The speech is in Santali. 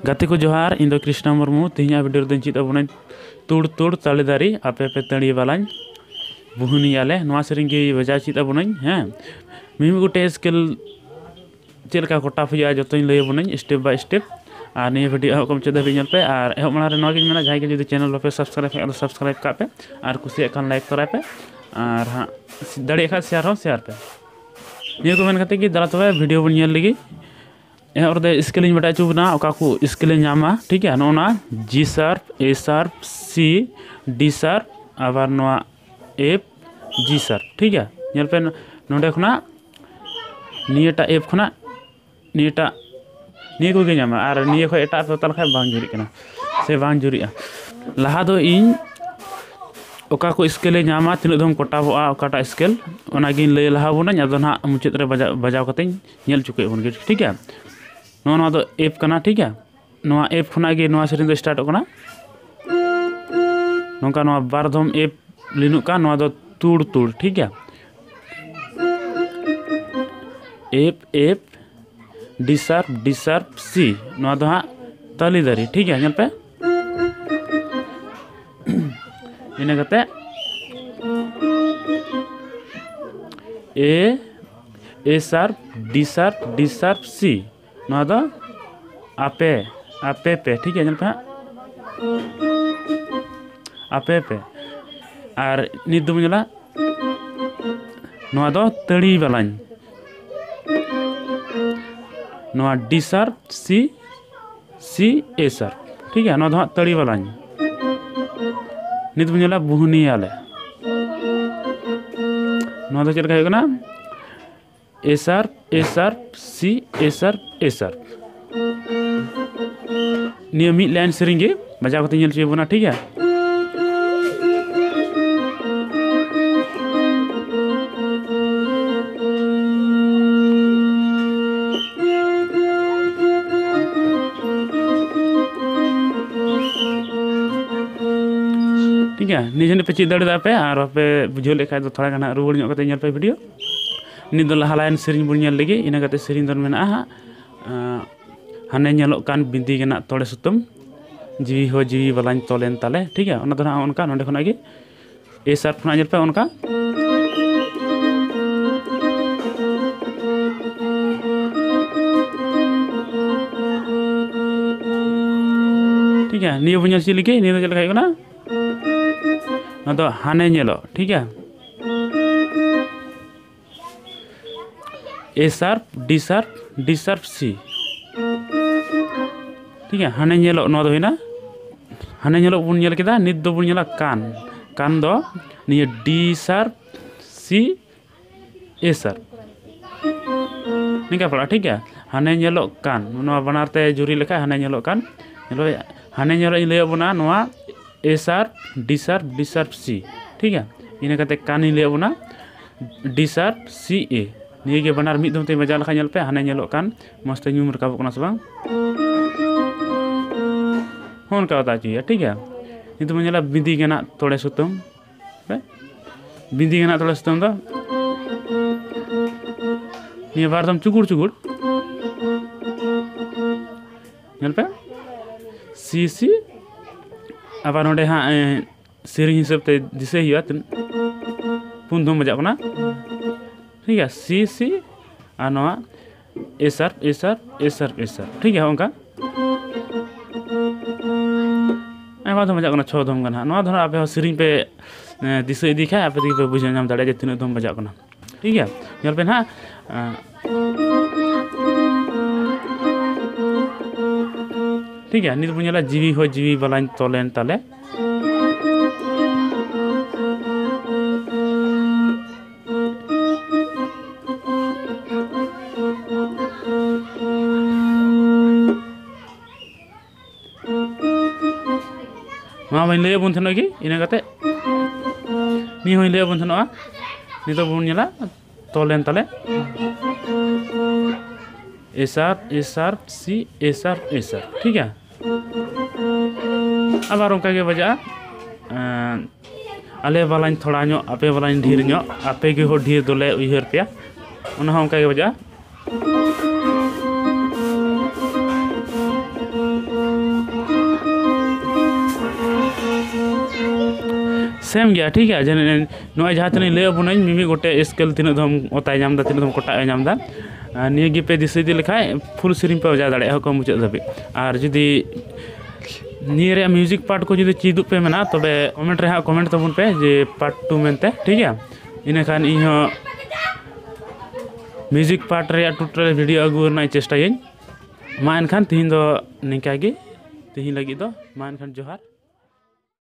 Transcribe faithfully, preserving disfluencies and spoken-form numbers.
ᱜᱟᱛᱮ ᱠᱚ ᱡᱚᱦᱟᱨ, ᱤᱧ ᱫᱚ ᱠᱨᱤᱥᱱᱟ ᱢᱩᱨᱢᱩ᱾ ᱛᱮᱦᱮᱧᱟᱜ ᱵᱷᱤᱰᱤᱭᱳ ᱨᱮᱫᱚᱧ ᱪᱮᱫ ᱟᱵᱚᱱᱟᱹᱧ ᱛᱩᱲ ᱛᱩᱲ ᱛᱟᱞᱮ ᱫᱟᱨᱮ, ᱟᱯᱮ ᱯᱮ ᱛᱟᱹᱲᱤᱭᱟᱹ ᱵᱟᱞᱟᱧ ᱵᱩᱦᱩᱱᱤᱭᱟᱞᱮ, ᱱᱚᱣᱟ ᱥᱮᱨᱮᱧ ᱜᱮ ᱵᱟᱡᱟᱣ ᱪᱮᱫ ᱟᱵᱚᱱᱟᱹᱧ᱾ ᱦᱮᱸ, ᱢᱤᱢᱤᱫ ᱜᱚᱴᱮᱡ ᱥᱠᱮᱞ ᱪᱮᱫ ᱞᱮᱠᱟ ᱠᱚᱴᱟᱯ ᱦᱩᱭᱩᱜᱼᱟ ᱡᱚᱛᱚᱧ ᱞᱟᱹᱭ ᱟᱵᱚᱱᱟᱹᱧ step by step᱾ ᱟᱨ ᱱᱤᱭᱟᱹ ᱵᱷᱤᱰᱤᱭᱳ ᱮᱦᱚᱵ ᱠᱷᱚᱱ ᱢᱩᱪᱟᱹᱫ ᱫᱷᱟᱹᱵᱤᱡ ᱧᱮᱞ ᱯᱮ᱾ ᱟᱨ ᱮᱦᱚᱵ ᱢᱟᱲᱟᱝ ᱨᱮ ᱱᱚᱣᱟ ᱜᱤᱧ ᱢᱮᱱᱟ, ᱡᱟᱦᱟᱸᱭ ᱜᱮ ᱡᱩᱫᱤ ᱪᱮᱱᱮᱞ ᱵᱟᱯᱮ ᱥᱟᱵᱥᱠᱨᱟᱭᱤᱵ ᱠᱷᱟᱱ ᱫᱚ ᱥᱟᱵᱥᱠᱨᱟᱭᱤᱵ ᱠᱟᱜ ᱯᱮ, ᱟᱨ ᱠᱩᱥᱤᱭᱟᱜ ᱠᱷᱟᱱ ᱞᱟᱭᱤᱠ ᱛᱚᱨᱟᱭ ᱯᱮ, ᱟᱨ ᱦᱟᱸᱜ ᱫᱟᱲᱮᱭᱟᱜ ᱠᱷᱟᱱ ᱥᱮᱭᱟᱨ ᱦᱚᱸ ᱥᱮᱭᱟᱨ ᱯᱮ᱾ ᱱᱤᱭᱟᱹ ᱠᱚ ᱢᱮᱱ ᱠᱟᱛᱮ ᱜᱮ ᱫᱮᱞᱟ ᱛᱚᱵᱮ ᱵᱷᱤᱰᱤᱭᱳ ᱵᱚᱱ ᱧᱮᱞ ᱞᱮᱜᱮ᱾ ᱮᱦᱚᱵ ᱨᱮᱫᱚ ᱥᱠᱮᱞ ᱤᱧ ᱵᱟᱰᱟᱭ ᱦᱚᱪᱚ ᱵᱚᱱᱟ, ᱚᱠᱟ ᱠᱚ ᱥᱠᱮᱞ ᱮ ᱧᱟᱢᱟ, ᱴᱷᱤᱠ ᱜᱮᱭᱟ᱾ ᱱᱚᱜᱼᱚ ᱱᱚᱣᱟ G sharp, A sharp, C, D sharp, ᱟᱵᱟᱨ ᱱᱚᱣᱟ F, G sharp, ᱴᱷᱤᱠ ᱜᱮᱭᱟ᱾ ᱧᱮᱞ ᱯᱮ, ᱱᱚᱰᱮ ᱠᱷᱚᱱᱟᱜ ᱱᱤᱭᱟᱹᱴᱟᱜ F ᱠᱷᱚᱱᱟᱜ ᱱᱤᱭᱟᱹᱴᱟᱜ, ᱱᱤᱭᱟᱹ ᱠᱚᱜᱮ ᱧᱟᱢᱟ, ᱟᱨ ᱱᱤᱭᱟᱹ ᱠᱷᱚᱱ ᱮᱴᱟᱜ ᱯᱮ ᱛᱟᱞ ᱠᱷᱟᱱ ᱵᱟᱝ ᱡᱩᱨᱤᱜ ᱠᱟᱱᱟ ᱥᱮ ᱵᱟᱝ ᱡᱩᱨᱤᱜᱼᱟ᱾ ᱞᱟᱦᱟ ᱫᱚ ᱤᱧ ᱚᱠᱟ ᱠᱚ ᱥᱠᱮᱞ ᱮ ᱧᱟᱢᱟ, ᱛᱤᱱᱟᱹᱜ ᱫᱷᱚᱢ ᱠᱚᱴᱟᱵᱚᱜᱼᱟ ᱚᱠᱟᱴᱟᱜ ᱥᱠᱮᱞ, ᱚᱱᱟᱜᱤᱧ ᱞᱟᱹᱭ ᱞᱟᱦᱟ ᱵᱚᱱᱟᱹᱧ᱾ ᱟᱫᱚ ᱱᱟᱦᱟᱜ ᱢᱩᱪᱟᱹᱫ ᱨᱮ ᱵᱟᱡᱟᱣ, ᱵᱟᱡᱟᱣ ᱠᱟᱛᱮᱧ ᱧᱮᱞ ᱦᱚᱪᱚ ᱠᱮᱫ ᱵᱚᱱ ᱜᱮ, ᱴᱷᱤᱠ ᱜᱮᱭᱟ᱾ ᱱᱚᱜᱼᱚ ᱱᱚᱣᱟ ᱫᱚ F ᱠᱟᱱᱟ, ᱴᱷᱤᱠ ᱜᱮᱭᱟ᱾ ᱱᱚᱣᱟ F ᱠᱷᱚᱱᱟᱜ ᱜᱮ ᱱᱚᱣᱟ ᱥᱮᱨᱮᱧ ᱫᱚ ᱥᱴᱟᱨᱴᱚᱜ ᱠᱟᱱᱟ᱾ ᱱᱚᱝᱠᱟ ᱱᱚᱣᱟ ᱵᱟᱨ ᱫᱷᱚᱢ F ᱞᱤᱱᱚᱜ ᱠᱟᱱ, ᱱᱚᱣᱟ ᱫᱚ ᱛᱩᱲ ᱛᱩᱲ, ᱴᱷᱤᱠ ᱜᱮᱭᱟ᱾ F, F, D sharp, D sharp, C, ᱱᱚᱣᱟ ᱫᱚ ᱦᱟᱸᱜ ᱛᱟᱹᱞᱤ ᱫᱟᱨᱮ, ᱴᱷᱤᱠ ᱜᱮᱭᱟ᱾ ᱧᱮᱞ ᱯᱮ, ᱤᱱᱟᱹ ᱠᱟᱛᱮ A, A sharp, D sharp, D sharp, C, ᱱᱚᱣᱟ ᱫᱚ ᱟᱯᱮ, ᱟᱯᱮ ᱯᱮ, ᱴᱷᱤᱠ ᱜᱮᱭᱟ᱾ ᱧᱮᱞ ᱯᱮ ᱦᱟᱸᱜ, ᱟᱯᱮ ᱯᱮ᱾ ᱟᱨ ᱱᱤᱛ ᱫᱚᱵᱚᱱ ᱧᱮᱞᱟ, ᱱᱚᱣᱟ ᱫᱚ ᱛᱟᱹᱲᱤ ᱵᱟᱞᱟᱧ, ᱱᱚᱣᱟ D sharp, C, C, A sharp, ᱴᱷᱤᱠ ᱜᱮᱭᱟ᱾ ᱱᱚᱣᱟ ᱫᱚ ᱦᱟᱸᱜ ᱛᱟᱹᱲᱤ ᱵᱟᱞᱟᱧ᱾ ᱱᱤᱛ ᱵᱚᱱ ᱧᱮᱞᱟ ᱵᱩᱦᱱᱤᱭᱟᱞᱮ, ᱱᱚᱣᱟ ᱫᱚ ᱪᱮᱫ ᱞᱮᱠᱟ ᱦᱩᱭᱩᱜ ᱠᱟᱱᱟ? A sharp, A sharp, C, A sharp, A sharp᱾ ᱱᱤᱭᱟᱹ ᱢᱤᱫ ᱞᱟᱭᱤᱱ ᱥᱮᱨᱮᱧ ᱜᱮ ᱵᱟᱡᱟᱣ ᱠᱟᱛᱮ ᱧᱮᱞ ᱦᱚᱪᱚᱭ ᱵᱚᱱᱟ, ᱴᱷᱤᱠ ᱜᱮᱭᱟ? ᱴᱷᱤᱠ ᱜᱮᱭᱟ, ᱱᱤᱭᱟᱹ ᱡᱟᱹᱱᱤᱡ ᱯᱮ ᱪᱮᱫ ᱫᱟᱲᱮᱭᱟᱫᱟ ᱯᱮ, ᱟᱨ ᱵᱟᱯᱮ ᱵᱩᱡᱷᱟᱹᱣ ᱞᱮᱠᱷᱟᱡ ᱫᱚ ᱛᱷᱚᱲᱟ ᱜᱟᱱ ᱦᱟᱸᱜ ᱨᱩᱣᱟᱹᱲ ᱧᱚᱜ ᱠᱟᱛᱮ ᱧᱮᱞ ᱯᱮ ᱵᱷᱤᱰᱤᱭᱳ᱾ ᱱᱤᱛ ᱫᱚ ᱞᱟᱦᱟ ᱞᱟᱭᱤᱱ ᱥᱮᱨᱮᱧ ᱵᱚᱱ ᱧᱮᱞ ᱞᱮᱜᱮ, ᱤᱱᱟᱹ ᱠᱟᱛᱮ ᱥᱮᱨᱮᱧ ᱫᱚ ᱢᱮᱱᱟᱜᱼᱟ ᱦᱟᱸᱜ, ᱟᱸ, ᱦᱟᱱᱮ ᱧᱮᱞᱚᱜ ᱠᱟᱱ ᱵᱤᱸᱫᱤ ᱜᱮᱱᱟᱜ ᱛᱚᱲᱮ ᱥᱩᱛᱟᱹᱢ, ᱡᱤᱣᱤ ᱦᱚᱸ ᱡᱤᱣᱤ ᱵᱟᱞᱟᱧ ᱛᱚᱞᱮᱱ ᱛᱟᱞᱮ, ᱴᱷᱤᱠ ᱜᱮᱭᱟ᱾ ᱚᱱᱟ ᱫᱚ ᱱᱟᱦᱟᱜ ᱚᱱᱠᱟ, ᱱᱚᱸᱰᱮ ᱠᱷᱚᱱᱟᱜ ᱜᱮ ᱮ ᱥᱟᱨᱯ ᱠᱷᱚᱱᱟᱜ ᱧᱮᱞ ᱯᱮ ᱚᱱᱠᱟ, ᱴᱷᱤᱠ ᱜᱮᱭᱟ᱾ ᱱᱤᱭᱟᱹ ᱵᱚᱱ ᱧᱮᱞ ᱪᱮᱫ ᱞᱮᱜᱮ, ᱱᱤᱭᱟᱹ ᱫᱚ ᱪᱮᱫ ᱞᱮᱠᱟ ᱦᱩᱭᱩᱜ ᱠᱟᱱᱟ? ᱱᱚᱣᱟ ᱫᱚ ᱦᱟᱱᱮ ᱧᱮᱞᱚᱜ, ᱴᱷᱤᱠ ᱜᱮᱭᱟ᱾ A sharp, D sharp, D sharp, C, ᱴᱷᱤᱠ ᱜᱮᱭᱟ᱾ ᱦᱟᱱᱮ ᱧᱮᱞᱚᱜ, ᱱᱚᱣᱟ ᱫᱚ ᱦᱩᱭᱱᱟ, ᱦᱟᱱᱮ ᱧᱮᱞᱚᱜ ᱵᱚᱱ ᱧᱮᱞ ᱠᱮᱫᱟ᱾ ᱱᱤᱛ ᱫᱚᱵᱚᱱ ᱧᱮᱞᱟ ᱠᱟᱱ᱾ ᱠᱟᱱ ᱫᱚ ᱱᱤᱭᱟᱹ D sharp, C, A sharp, ᱱᱤᱝᱠᱟ ᱯᱟᱲᱟᱜᱼᱟ, ᱴᱷᱤᱠ ᱜᱮᱭᱟ᱾ ᱦᱟᱱᱮ ᱧᱮᱞᱚᱜ ᱠᱟᱱ, ᱱᱚᱣᱟ ᱵᱟᱱᱟᱨ ᱛᱮ ᱡᱩᱨᱤ ᱞᱮᱠᱷᱟᱡ ᱦᱟᱱᱮ ᱧᱮᱞᱚᱜ ᱠᱟᱱ, ᱧᱮᱞᱚᱜ, ᱦᱟᱱᱮ ᱧᱮᱞᱚᱜ ᱤᱧ ᱞᱟᱹᱭᱟᱫ ᱵᱚᱱᱟ ᱱᱚᱣᱟ A sharp, D sharp, D sharp, C, ᱴᱷᱤᱠ ᱜᱮᱭᱟ᱾ ᱤᱱᱟᱹ ᱠᱟᱛᱮ ᱠᱟᱱ ᱤᱧ ᱞᱟᱹᱭᱟᱫ ᱵᱚᱱᱟ D sharp, C, A᱾ ᱱᱤᱭᱟᱹ ᱜᱮ ᱵᱟᱱᱟᱨ ᱢᱤᱫ ᱫᱚᱢ ᱛᱮ ᱵᱟᱡᱟᱣ ᱞᱮᱠᱷᱟᱱ ᱧᱮᱞ ᱯᱮ, ᱦᱟᱱᱮ ᱧᱮᱞᱚᱜ ᱠᱟᱱ ᱢᱚᱡᱽ ᱛᱮ ᱧᱩᱢ ᱨᱟᱠᱟᱵᱚᱜ ᱠᱟᱱᱟ ᱥᱮ ᱵᱟᱝ? ᱦᱚᱸ, ᱚᱱᱠᱟ ᱠᱟᱛᱮ ᱦᱚᱪᱚᱭᱟ, ᱴᱷᱤᱠ ᱜᱮᱭᱟ᱾ ᱱᱤᱛᱚᱜ ᱵᱚᱱ ᱧᱮᱞᱟ ᱵᱤᱸᱫᱤ ᱜᱮᱱᱟᱜ ᱛᱚᱲᱮ ᱥᱩᱛᱟᱹᱢ᱾ ᱵᱤᱸᱫᱤ ᱜᱮᱱᱟᱜ ᱛᱚᱲᱮ ᱥᱩᱛᱟᱹᱢ ᱫᱚ ᱱᱤᱭᱟᱹ ᱵᱟᱨ ᱫᱚᱢ ᱪᱩᱜᱩᱲ ᱪᱩᱜᱩᱲ᱾ ᱧᱮᱞ ᱯᱮ, C, C, ᱟᱵᱟᱨ ᱱᱚᱰᱮ ᱦᱟᱸᱜ, ᱮ, ᱥᱮᱨᱮᱧ ᱦᱤᱥᱟᱹᱵ ᱛᱮ ᱫᱤᱥᱟᱹᱭ ᱦᱩᱭᱩᱜᱼᱟ, ᱛᱤᱱ-, ᱯᱩᱱ ᱫᱷᱚᱢ ᱵᱟᱡᱟᱜ ᱠᱟᱱᱟ, ᱴᱷᱤᱠ ᱜᱮᱭᱟ᱾ C, C, ᱟᱨ ᱱᱚᱣᱟ A sharp, A sharp, A sharp, A sharp, ᱴᱷᱤᱠ ᱜᱮᱭᱟ᱾ ᱚᱱᱠᱟ ᱟᱭᱢᱟ ᱫᱷᱚᱢ ᱵᱟᱡᱟᱜ ᱠᱟᱱᱟ, ᱪᱷᱚ ᱫᱷᱚᱢ ᱜᱟᱱ ᱦᱟᱸᱜ᱾ ᱱᱚᱣᱟ ᱫᱚ ᱦᱟᱸᱜ ᱟᱯᱮ ᱦᱚᱸ ᱥᱮᱨᱮᱧ ᱯᱮ, ᱮ, ᱫᱤᱥᱟᱹ ᱤᱫᱤ ᱠᱷᱟᱡ ᱟᱯᱮ ᱛᱮᱜᱮ ᱯᱮ ᱵᱩᱡᱷᱟᱹᱣ ᱧᱟᱢ ᱫᱟᱲᱮᱭᱟᱜᱼᱟ ᱡᱮ ᱛᱤᱱᱟᱹᱜ ᱫᱷᱚᱢ ᱵᱟᱡᱟᱜ ᱠᱟᱱᱟ, ᱴᱷᱤᱠ ᱜᱮᱭᱟ᱾ ᱧᱮᱞ ᱯᱮ ᱱᱟᱦᱟᱜ, ᱮ, ᱴᱷᱤᱠ ᱜᱮᱭᱟ᱾ ᱱᱤᱛ ᱵᱚᱱ ᱧᱮᱞᱟ ᱡᱤᱣᱤ ᱦᱚᱸ ᱡᱤᱣᱤ ᱵᱟᱞᱟᱧ ᱛᱚᱞᱮᱱ ᱛᱟᱞᱮ᱾ ᱱᱚᱣᱟ ᱢᱟᱧ ᱞᱟᱹᱭᱟᱵᱚᱱ ᱛᱟᱦᱮᱱᱚᱜ ᱜᱮ, ᱤᱱᱟᱹ ᱠᱟᱛᱮ ᱱᱤᱭᱟᱹ ᱦᱚᱸᱧ ᱞᱟᱹᱭᱟᱵᱚᱱ ᱛᱟᱦᱮᱱᱚᱜᱼᱟ᱾ ᱱᱤᱛᱚᱜ ᱵᱚᱱ ᱧᱮᱞᱟ ᱛᱚᱞᱮᱱ ᱛᱟᱞᱮ, A sharp, A sharp, C, A sharp, A sharp, ᱴᱷᱤᱠ ᱜᱮᱭᱟ᱾ ᱟᱵᱟᱨ ᱚᱱᱠᱟ ᱜᱮ ᱵᱟᱡᱟᱜᱼᱟ᱾ ᱮᱸ, ᱟᱞᱮ ᱵᱟᱞᱟᱧ ᱛᱷᱚᱲᱟ ᱧᱚᱜ, ᱟᱯᱮ ᱵᱟᱞᱟᱧ ᱰᱷᱮᱨ ᱧᱚᱜ, ᱟᱯᱮ ᱜᱮ ᱦᱚᱲ ᱰᱷᱮᱨ ᱫᱚᱞᱮ ᱩᱭᱦᱟᱹᱨ ᱯᱮᱭᱟ, ᱚᱱᱟ ᱦᱚᱸ ᱚᱱᱠᱟ ᱜᱮ ᱵᱟᱡᱟᱜᱼᱟ᱾ ᱥᱮᱢ ᱜᱮᱭᱟ, ᱴᱷᱤᱠ ᱜᱮᱭᱟ᱾ ᱡᱮ ᱱᱚᱜᱼᱚᱭ ᱡᱟᱦᱟᱸ ᱛᱤᱱᱟᱹᱜ ᱤᱧ ᱞᱟᱹᱭ ᱟᱵᱚᱱᱟᱹᱧ, ᱢᱤᱢᱤᱫ ᱜᱚᱴᱮᱡ ᱥᱠᱮᱞ ᱛᱤᱱᱟᱹᱜ ᱫᱷᱚᱢ ᱚᱛᱟᱭ ᱧᱟᱢ ᱮᱫᱟ, ᱛᱤᱱᱟᱹᱜ ᱫᱷᱚᱢ ᱠᱚᱴᱟᱜ ᱮ ᱧᱟᱢ ᱮᱫᱟ, ᱟᱨ ᱱᱤᱭᱟᱹ ᱜᱮ ᱯᱮ ᱫᱤᱥᱟᱹ ᱤᱫᱤ ᱞᱮᱠᱷᱟᱡ ᱯᱷᱩᱞ ᱥᱮᱨᱮᱧ ᱯᱮ ᱵᱟᱡᱟᱣ ᱫᱟᱲᱮᱭᱟᱜᱼᱟ ᱦᱚᱠᱚ ᱢᱩᱪᱟᱹᱫ ᱫᱷᱟᱹᱵᱤᱡ᱾ ᱟᱨ ᱡᱩᱫᱤ ᱱᱤᱭᱟᱹ ᱨᱮᱭᱟᱜ ᱢᱤᱣᱡᱤᱠ ᱯᱟᱨᱴ ᱠᱚ ᱡᱩᱫᱤ ᱪᱮᱫᱚᱜ ᱯᱮ ᱢᱮᱱᱟ, ᱛᱚᱵᱮ ᱠᱚᱢᱮᱱᱴ ᱨᱮ ᱦᱟᱸᱜ ᱠᱚᱢᱮᱱᱴ ᱛᱟᱵᱚᱱ ᱯᱮ ᱡᱮ ᱯᱟᱨᱴ ᱴᱩ ᱢᱮᱱᱛᱮ, ᱴᱷᱤᱠ ᱜᱮᱭᱟ? ᱤᱱᱟᱹᱠᱷᱟᱱ ᱤᱧ ᱦᱚᱸ ᱢᱤᱣᱡᱤᱠ ᱯᱟᱨᱴ ᱨᱮᱭᱟᱜ ᱴᱩᱴᱳᱨᱤᱭᱟᱞ ᱵᱷᱤᱰᱤᱭᱳ ᱟᱹᱜᱩ ᱨᱮᱱᱟᱜ ᱪᱮᱥᱴᱟᱭᱟᱹᱧ᱾ ᱢᱟ ᱮᱱᱠᱷᱟᱱ ᱛᱤᱦᱤᱧ ᱫᱚ ᱱᱤᱝᱠᱟ ᱜᱮ, ᱛᱤᱦᱤᱧ ᱞᱟᱹᱜᱤᱫ ᱫᱚ ᱢᱟ ᱮᱱᱠᱷᱟᱱ ᱡᱚᱦᱟᱨ᱾